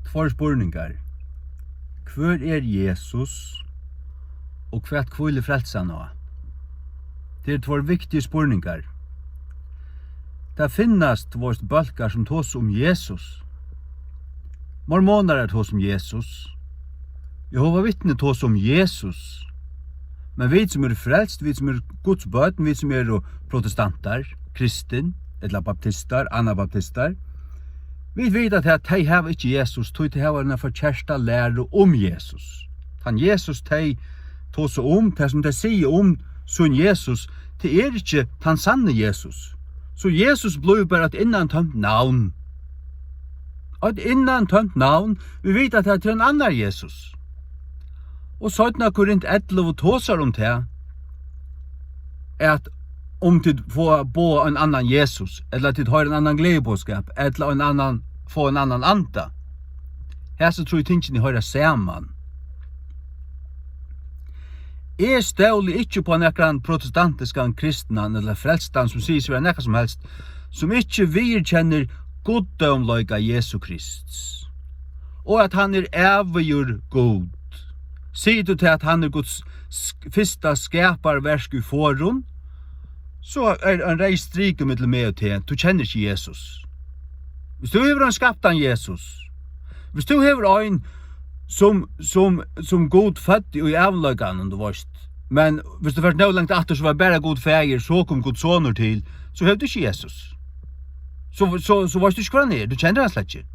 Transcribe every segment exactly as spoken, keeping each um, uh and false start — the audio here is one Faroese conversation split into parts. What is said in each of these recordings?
Tveir spurningar. Hvør er Jesus, og hvat hvílir frelsan á? Tað eru tveir viktigir spurningar. Tað finnast, tú veist, bólkar sum tosa um Jesus. Mormonar tosa um Jesus. Jehova Vitni tosa um Jesus. Men vit sum eru frelst, vit sum eru Guds børn, vit sum eru protestantar, kristin, ella baptistar, anabaptistar, vit vita at tey hava ikki Jesus, tí tey hava eina forkerta læru um Jesus. Tann Jesus tey tosa um, tað sum tey siga um sín Jesus, tað er ikki tann sanni Jesus. So Jesus blívur bara eitt innantømt navn. Eitt innantømt navn, vit vita at tað er ein annar Jesus. Og seinna Korint ellivu tosar um tað, at um tit fáa boða ein annan Jesus, ella tit hoyra ein annan gleðiboðskap, ella ein annan, fáa ein annan anda. Hasi trý tingini hoyra saman. Eg stóli ikki upp á nakran protestantiskan kristnan ella frelstan sum sigur seg vera nakað sum helst, sum ikki viðurkennir guddómleika Jesu Krists, og at hann er ævigur Gud. Sigur tú tað, at hann er Guds sk-, fyrsta skaparverk í forgrunn, so er ein reyð strik millum meg og teg. Tú kennir ikki Jesus. Viss tú hevur ein skaptan Jesus, viss tú hevur ein sum, sum, sum Gud føddi í ævinleikanum, tú veist, men viss tú fert nóg langt aftur, so var bara Gud faðir, so kom Guds sonur til, so hevur tú ikki Jesus. So, so, so veitst tú ikki, hvør hann er. Tú kennir hann slett ikki.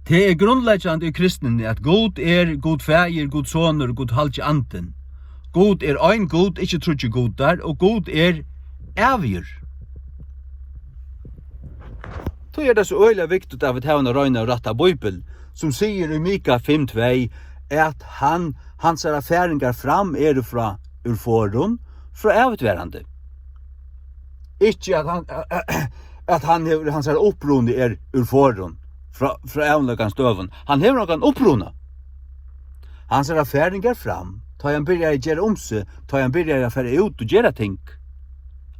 Tað er grundleggjandi í kristnini, at Gud er Gud Faðir, Gud Sonur, Gud Halgi Andin. Gud er ein Gud, ikki tríggir gudar, og Gud er ævigur. Tí er tað so øgiliga viktigt, at vit hava eina reina og rætta bíbel, sum sigur í Mika fimm tvey, at hann, hansara faringar fram eru frá, úr forðum, frá ævigtverandi. Ikki at hann, at hann hevur, hansara uppruni er úr forðum, frá, frá ævinleikans døgum. Hann hevur ongan uppruna. Hansara faringar fram, tá hann byrjar at gera um seg, tá hann byrjar at fara út og gera ting.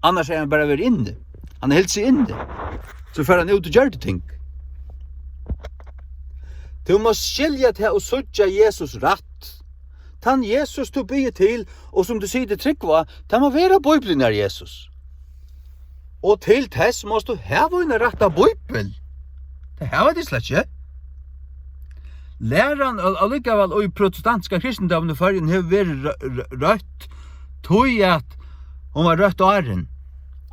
Annars er hann bara verið inni. Hann hevur hilt seg inni. So fer hann út og ger ting. Tú mást skilja tað og síggja Jesus rætt. Tann Jesus, tú biður til, og sum tú sigur, tú trúgva, tað má vera Bíblian, Jesus. Og til tess mást tú hava eina rætta bíbel. Tað hava tit slett ikki. Læran al-, allíkavæl í protestantiska kristindómin í Føroyum hevur verið rø-, rø-, røtt, tí at hon var røtt áðrenn,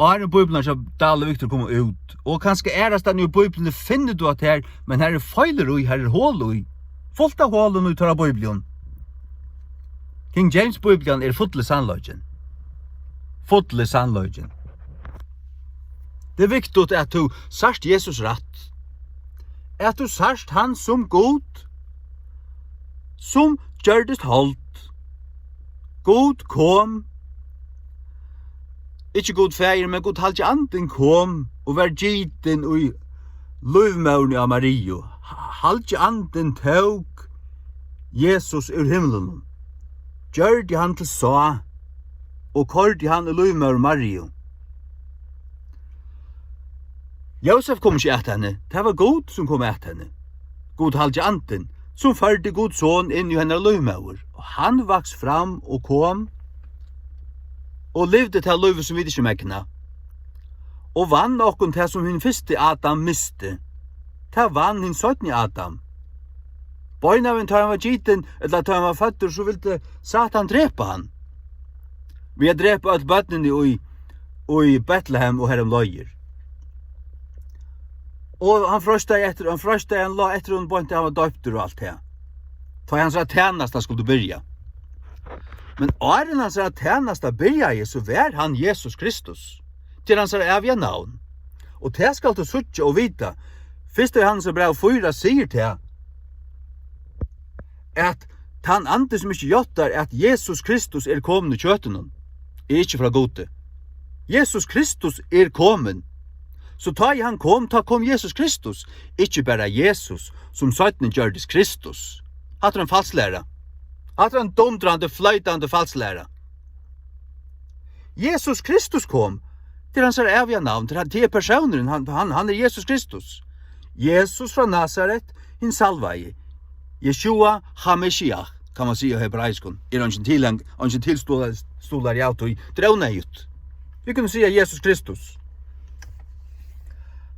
áðrenn Bíblian hjá Dahl og Victor kom út. Og kanska aðrastaðni í Bíbliuni finnur tú at her, men her er feilir í, her er hol í. Fult av holum í teirra Bíblium. King James Bíblian er fulli sannleikin. Fulli sannleikin. Tað er viktigt at tú sært Jesus rætt. At tú sært hann sum Gud, sum gjørdist hold. Gud kom, ikki Gud Faðir, men Gud Halgi Andin kom og var gitin í lívmóðurni av Mariu. Halgi Andin tók Jesus úr himlunum, gjørdi hann til sáð og koyrdi hann í lívmóður Mariu. Jósef kom ikki at henni, tað var Gud, sum kom at henni. Gud Halgi Andin, sum førdi Guds son inn í hennara lívmóður. Og hann vaks fram og kom og livdi tað lívið, sum vit ikki megna. Og vann okkum tað, sum hin fyrsti Adam misti. Tað vann hin seinni Adam. Beinanvegin tá hann var gitin, ella tá hann var føddur, so vildi Satan drepa hann. Við at drepa øll børnini í, í Betlehem og har um leiðir. Og hann freistaði eftir, hann freistaði, hann lá eftir honum beint, hann var doyptur og alt tað. Tá hansara tænasta skuldi byrja. Men áðrenn hansara tænasta byrjaði, so var hann Jesus Kristus. Til hansara æviga navn. Og tað skalt tú síggja og vita. Fyrsta Jóhannesar bræv fýra sigur tað, at tann andi, sum ikki játtar, at Jesus Kristus er komin í kjøtinum, er ikki frá Gudi. Jesus Kristus er komin. So tá ið hann kom, tá kom Jesus Kristus. Ikki bara Jesus, sum seinni gjørdist Kristus. Hatta er ein falsklæra. Hatta er ein dundrandi, floytandi falsklæra. Jesus Kristus kom. Tað er hansara æviga navn, tað er, tað er persónurin, hann, hann, hann er Jesus Kristus. Jesus frá Nasaret, hin salvaði. Yeshua HaMashiach, kann man siga á hebraiskum. Er eingin tilhang-, eingin tilstuðlar, stuðlari av tí. Tað er óneyðugt. Vit kunnu siga Jesus Kristus.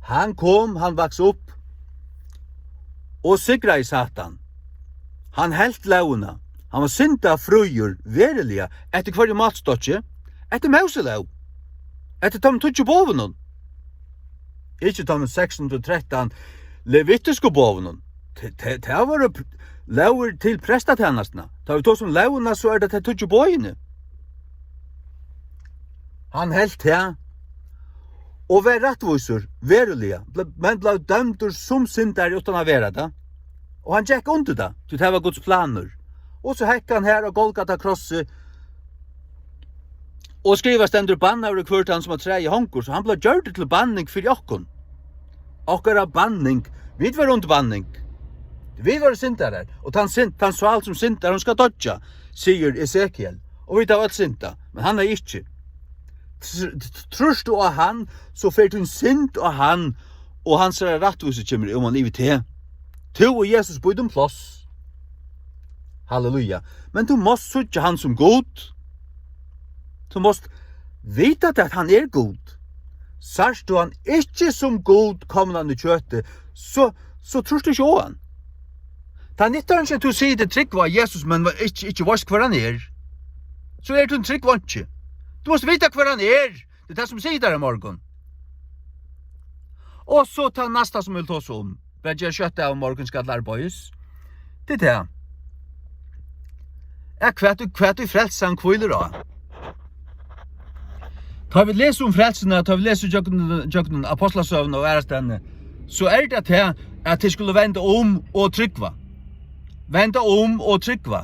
Hann kom, hann vaks upp og sigraði Satan. Hann helt lógina. Hann var syndafríur, veruliga. Eftir hvørjum mátistokki? Eftir Móselóg. Eftir teimum tíggju boðunum. Ikki teimum seks hundrað og trettan levitisku boðunum. Te-, te-, tað vóru p-, lógir til prestatænastuna. Tá vit tosa um lógina, so er tað tey tíggju boðini. Hann helt tað og var rættvísur, veruliga, ble-, men bleiv dømdur sum syndari uttan at vera tað. Og hann gekk undir tað, tí tað var Guds planur. Og so hekk hann har á Golgata krossi, og skrivað stendur: "Bannaður er hvør tann, sum á træi hongur." So hann bleiv gjørdur til banning fyri okkum. Okkara banning. Vit vóru undir banning. Vit vóru syndarar. Og tann synd, tann sál sum syndar, hon skal doyggja, sigur Esekiel. Og vit hava øll syndað, men hann hevði ikki. Tr-, tr-, trýrt tú á hann, so fer tín synd á hann, og hansara rættvísi kemur oman yvir teg. Tú og Jesus býta um pláss. Halleluja. Men tú mást síggja hann sum Gud. Tú mást vita tað, at hann er Gud. Sært tú hann ikki sum Gud komnan í kjøti, so, so trýrt tú ikki á hann. Tað nyttar ikki, at tú sigur, tú trúgvar á Jesus, men ikki, ikki veitst, hvør hann er. So er tín trúgv einki. Tú mást vita, hvør hann er. Tað er tað, sum sigur tær í morgun. Og so tað næsta, sum eg vil tosa um. Bara gera skjótt av, í morgun skal arbeiðis. Tað er tað. Ja, hvat, hvat í frelsan hvílir á. Tá vit lesa um frelsuna, tá vit lesa gjøgnum, gjøgnum Apostlasøguna og aðrastaðni, so er tað tað, at tey skulu venda um og trúgva. Venda um og trúgva.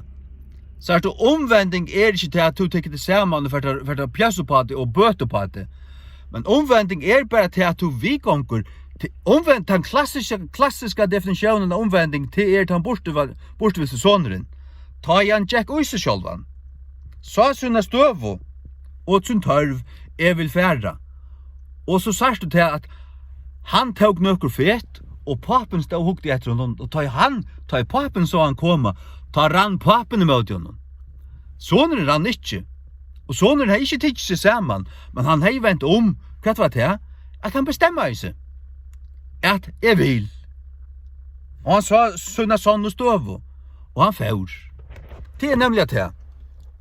Sært tú, umvending er ikki tað, at tú tekur teg saman og fert at, fert at pjassa upp á teg og bøta upp á teg. Men umvending er bara tað, at tú viðgongur. Til, umvend-, tann klassiska, klassiska definitiónin av umvending, tað er tann burturva-, burturvilsti sonurin. Tá ið hann gekk í seg sjálvan, sá sína støðu og sín tørv: "Eg vil fara." Og so sært tú tað, at hann tók nøkur fet, og pápin stóð og hugdi eftir honum, og tá ið hann, tá ið pápin sá hann koma, tá rann pápin ímóti honum. Sonurin rann ikki, og sonurin hevði ikki tikið seg saman, men hann hevði vent um. Hvat var tað? At hann bestemmaði seg, at: "Eg vil." Og hann sá sína sonnu støðu, og hann fór. Tað er nemliga tað,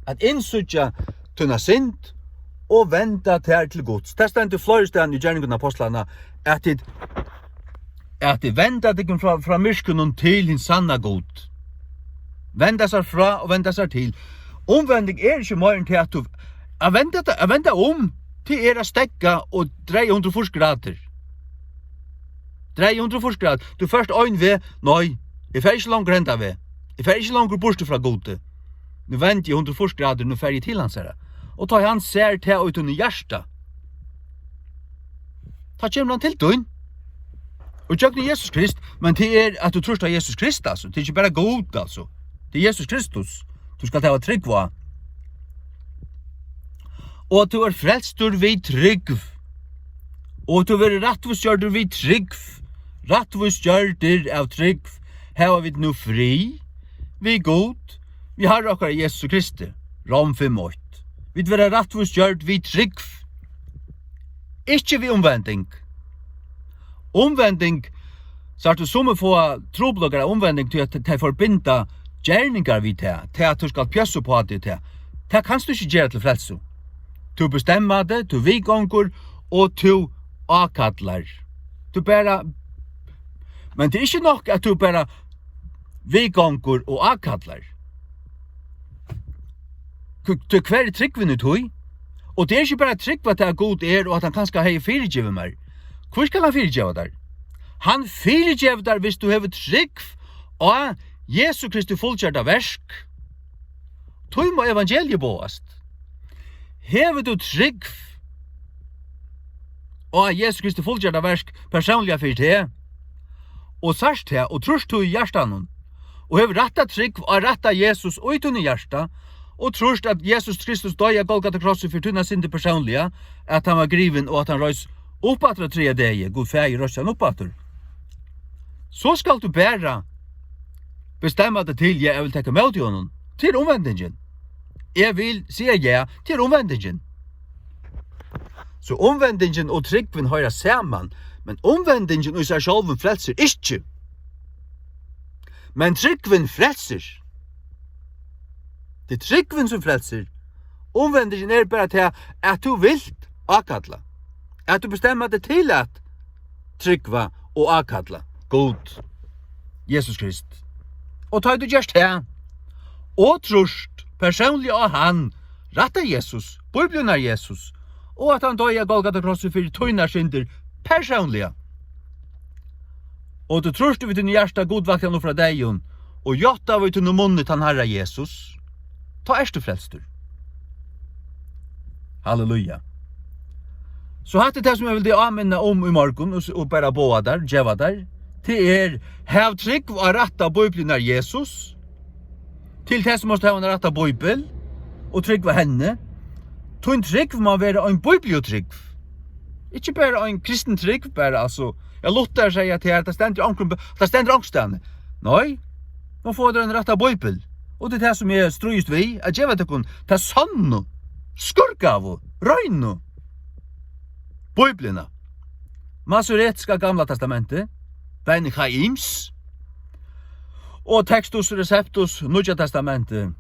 at innsíggja tína synd og venda tær til Guds. Tað stendur fleiri staðir í Gerningum Apostlanna, at tit, at tit venda tykkum frá, frá myrkrinum til hin sanna Gud. Venda sær frá og venda sær til. Umvending er ikki meira enn tað, at tú, at venda, at venda um, tað er at steðga og dreiga hundrað og fýrs gradir. Dreiga hundrað og fýrs gradir. Tú fert ein veg, nei, eg fari ikki longur hendan veg. Eg fari ikki longur burtur frá Gudi. Nú vendi eg hundrað og fýrs gradir, nú fari eg til hansara. Og tá hann sær tað í tínum hjarta, tá kemur hann til tín. Og gjøgnum Jesus Krist, men tað er at tú trýrt á Jesus Krist, altso. Tað er ikki bara Gud, altso. Tað er Jesus Kristus. Tú skalt hava trúgv á. Og tú ert frelstur við trúgv. Og tú verður rættvísgjørdur við trúgv. Rættvísgjørdir av trúgv hava vit nú frið við Gud, við Harra okkara Jesu Kristi. Rom fimm eitt. Vit verða rættvísgjørd við trúgv. Ikki við umvending. Umvending, sært tú, summi fáa trupulleikar av umvending, tí at tey forbinda gerningar við tað, tað at tú skalt pjassa upp á teg tað. Tað kanst tú ikki gera til frelsu. Tú bestemmar teg, tú viðgongur og tú ákallar. Tú bara, men tað er ikki nokk, at tú bara viðgongur og ákallar. Hv-, tí hvar er trúgvin í tí? Og tað er ikki bara trúgv, at tað er Gud er, og at hann kanska hevði fyrigivið mær. Hví skal hann fyrigeva tær? Hann fyrigevur tær, viss tú hevur trúgv á Jesu Kristi fullgjørda verk. Tí má evangeliið boðast. Hevur tú trúgv á Jesu Kristi fullgjørda verk persónliga fyri teg, og sært tað, og trýrt tú í hjartanum, og hevur rætta trúgv á rætta Jesus í tínum hjarta, og trýrt, at Jesus Kristus doyði á Golgata krossi fyri tínar syndir persónliga, at hann var grivin og at hann reis upp aftur á triðja degi, Gud Faðir reis hann upp aftur, so skalt tú bara bestemma teg til, ja, eg vil taka ímóti honum. Tað er umvendingin. Eg vil siga ja, tað er umvendingin. So umvendingin og trúgvin hoyra saman, men umvendingin í sær sjálvum frelsir ikki. Men trúgvin frelsir. Tað er trúgvin sum frelsir. Umvendingin er bara tað, at tú vilt ákalla. At tú bestemmar teg til at trúgva og ákalla Gud, Jesus Krist. Og tá tú gerst tað, og trýrt persónliga á hann, rætta Jesus, Bíbliunnar Jesus, og at hann doyði á Golgata krossi fyri tínar syndir persónliga, og tú trýrt við tínum hjarta, Gud vakti hann upp frá deyðum, og játtar við tínum munni tann Harra Jesus, tá ert tú frelstur. Halleluja. So hatta er tað, sum eg vildi áminna um í morgun, og, og bara boða tær, geva tær. Tað er, hav trúgv á rætta Bíbliunnar Jesus. Til tað, sum mást hava eina rætta Bíbel, og trúgva henni. Tín trúgv má vera ein bíbliutrúgv. Ikki bara ein kristin trúgv, bara, altso, ja, Luther segði, at her, tað stendur onkrum, tað stendur onkrastaðni. Nei, nú fáa tær ein rætta Bíbel. Og tað er tað, sum eg stríðist við, at geva tykkum ta sannu, skurkaðu, reinu Bíbliuna. Masoretiska Gamla Testamentið, Bein Ha'ims, og Textus Receptus, Nýggja Testamentið,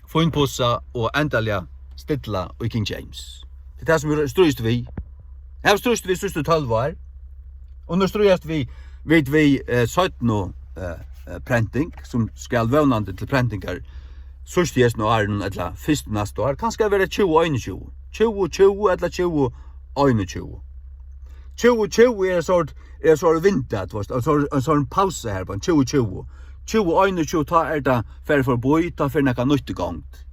fínpussa og endaliga stilla í King James. Tað er tað, sum vit stríðist við. Hava stríðst við síðstu tólv ár. Og nú stríðast vit, vit við, eh, seinnu, eh, eh, prenting, sum skal vónandi til prentingar síðst í hesum árinum, ella fyrst næsta ár. Kanska verða tjúgu einogtjúgu. Tjúgu tjúgu ella tjúgu einogtjúgu. Tjúgu tjúgu er ein sort, er ein sort vinda, tú veist, ein sort, ein sort pausa her, bara tjúgu tjúgu. Tjúgu einogtjúgu, tá er tað farið forbi, tá fer nakað nýtt í gongd.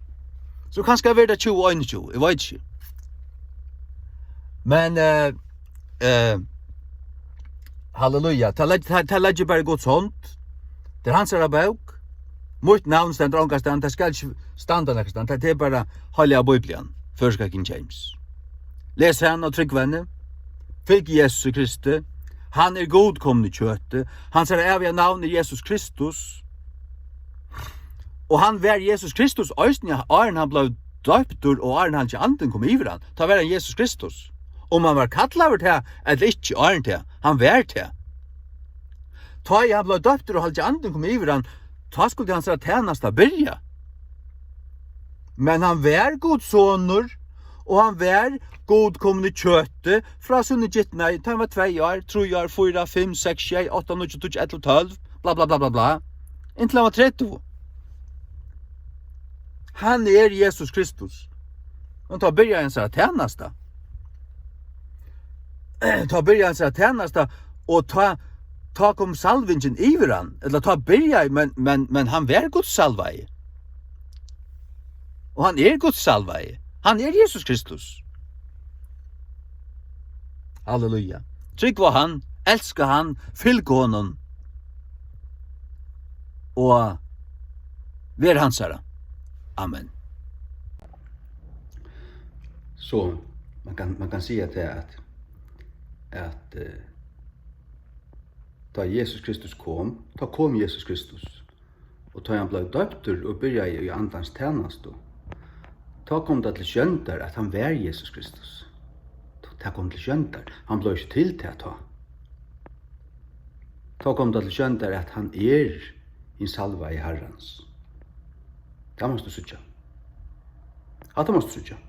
So kanska verður tað tjúgu einogtjúgu, eg veit ikki. Men, eh, eh, halleluja, tað legg-, tað, tað leggi eg bara í Guds hond. Tað er hansara bók. Mítt navn stendur ongastaðni, tað skal ikki standa nakað stað. Tað, tað er bara Heilaga Bíblian, føroyska King James. Les hana og trúgv henni. Fylg Jesusi Kristi. Hann er Gud komin í kjøti. Hansara æviga navn er Jesus Kristus. Og hann var Jesus Kristus eisini, áðrenn hann bleiv doyptur og áðrenn hann, Andin kom yvir hann. Tá var hann Jesus Kristus. Um hann var kallaður tað ella ikki, áðrenn tað, hann var tað. Tá ið hann bleiv doyptur og Heilagi Andin kom yvir hann, tá skuldi hansara tænasta byrja. Men hann var Guds sonur, og hann var Gud komin í kjøti frá síni gitna, tá hann var tvey ár, trý ár, fýra, fimm, seks, sjey, átta, níggju, tíggju, ellivu, tólv, bla, bla, bla, bla, bla, inntil hann var tretivu. Hann er Jesus Kristus. Og tá byrjaði hansara tænasta. Tá byrjaði hansara tænasta, og tá, tá kom salvingin yvir hann, ella tá byrjaði, men, men, men hann var Guds salvaði. Og hann er Guds salvaði. Hann er Jesus Kristus. Halleluja. Trúgv á hann, elska hann, fylg honum. Og ver hansara. Amen. So, man kann, man kann siga tað at, at, eh, tá Jesus Kristus kom, tá kom Jesus Kristus. Og tá hann bleiv doyptur og byrjaði í Andans tænastu, tá kom tað til sjóndar, at hann var Jesus Kristus. Tað kom til sjóndar. Hann bleiv ikki til tað tá. Tá kom tað til sjóndar, at hann er hin salvaði Harrans. Tað mást tú síggja. Hatta mást tú síggja.